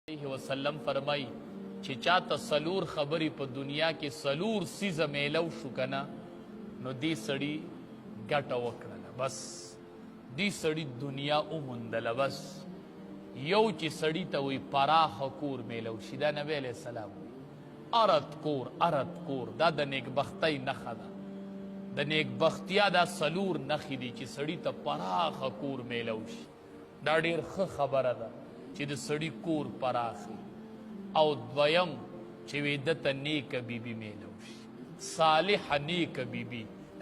علیه وسلم فرمایي چې چاته څلور خبرې په دنیا کې څلور څیزه میلو شو کنه، نو دې سړي ګټه وکړله، بس دې سړي دنیا وموندله. بس یو چې سړي ته وایي پراخه کور میلو شي، دا نبی علیه السلام وایي ارت کور، ارت کور دا د نیکبختۍ نښه ده. د نیکبختیا دا څلور نښې دي چې سړي ته پراخه کور میلو شي. دا ډیر ښه خبره ده چې د سړي کور پراخ وي. او دویم چې وي ده ته نیکه بیبي میلو شي، صالحه نیکه بیبي،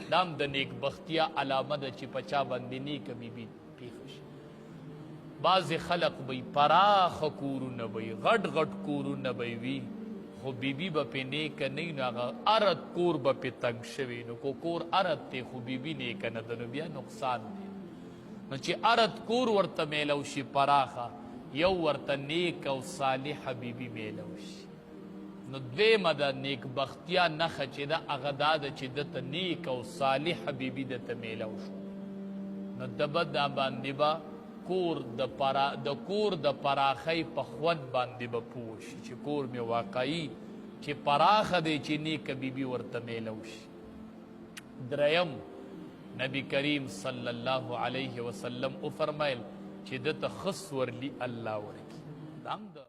دا هم د نیکبختیا علامه ده چې په چا باندې نیکه بیبي پیښه شي. بعضې خلق به وي پراخه کورونه به وي، غټ غټ کورونه به وي، خو بیبي به پې نیکه نه وي، نو هغه ارت کور به پې تنګ شوی. نو کو کور ارت دی خو بیبي نیکه نه ده، نو بیا نقصان دی. نو چې ارت کور ورته میلو شي پراخه، یو ورته نیک او صالحه بیبي میلو شي. نو دویمه د نیکبختیا نښه چې ده هغه دا ده چې ده ته نیک او صالحه بیبي ده ته میلو شو، نو ده به دا باندې به کور د پرا د کور د پراخۍ په خوند باندې به پوه شي چې کور مې واقعي چې پراخه دی چې نیکه بیبي ورته میلو شي. دریم، نبی کریم صلی الله علیه وسلم وفرمایل چې ده ته ښه سورلي الله ورکړي. دا هم د